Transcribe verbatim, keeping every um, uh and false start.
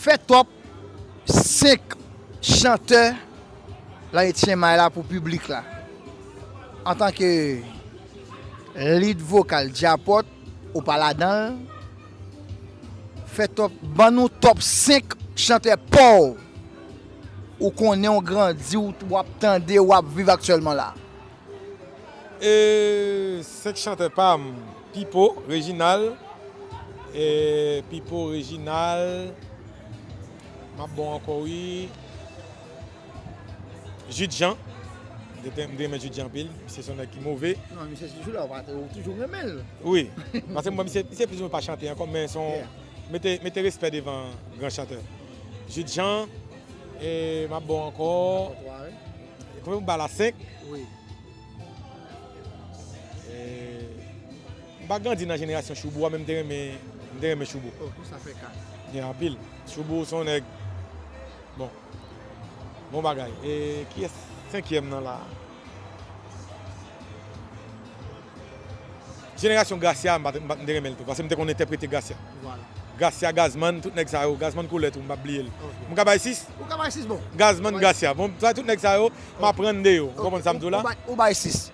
Fè top senk chantè Lanetchenmay la pou piblik la. Antanke lead vokal Djapòt, ou pa ladan l, fè top, ban nou top senk chantè pa w ou konnen, w grandi, w ap tande, w ap viv aktyèlman la. E senk chantè pa m, Pipo, Reginald, e Pipo, Reginald, m ap bon ankò wi. Jude Jean, m te renmen Jude Jean anpil, misye se yon nèg ki move. Non, misye se toujou la, ou toujou renmen l. Wi, paske mwen misye, misye plizoumwen pa chante ankò, men se yon, mete, mete respè devan gran chantè. Jude Jean, e m ap bon ankò. Konbyen m ba la, senk? Wi. M pa grandi nan jenerasyon Choubou a, men m te renmen, m te renmen Choubou. Oh, pou sa fè ka. Gen anpil. Choubou se yon nèg. Bon. Bon bagay. E kiyès senkyèm nan la? Jenerasyon Gracia, m pa t, m pa t, m te renmen l tou, paske m te konn entèprete Gracia. Vwala. Gracia, Gazman, tout nèg sa yo, Gazman koulè tou, m p ap bliye l. Ok. M ka bay sis? Ou ka bay sis, bon. Gazman, Bay- Gracia. Bon, sa tout nèg sa yo, m aprann de yo. Ou konprann sa m di w la? Ou bay- Ou bay sis.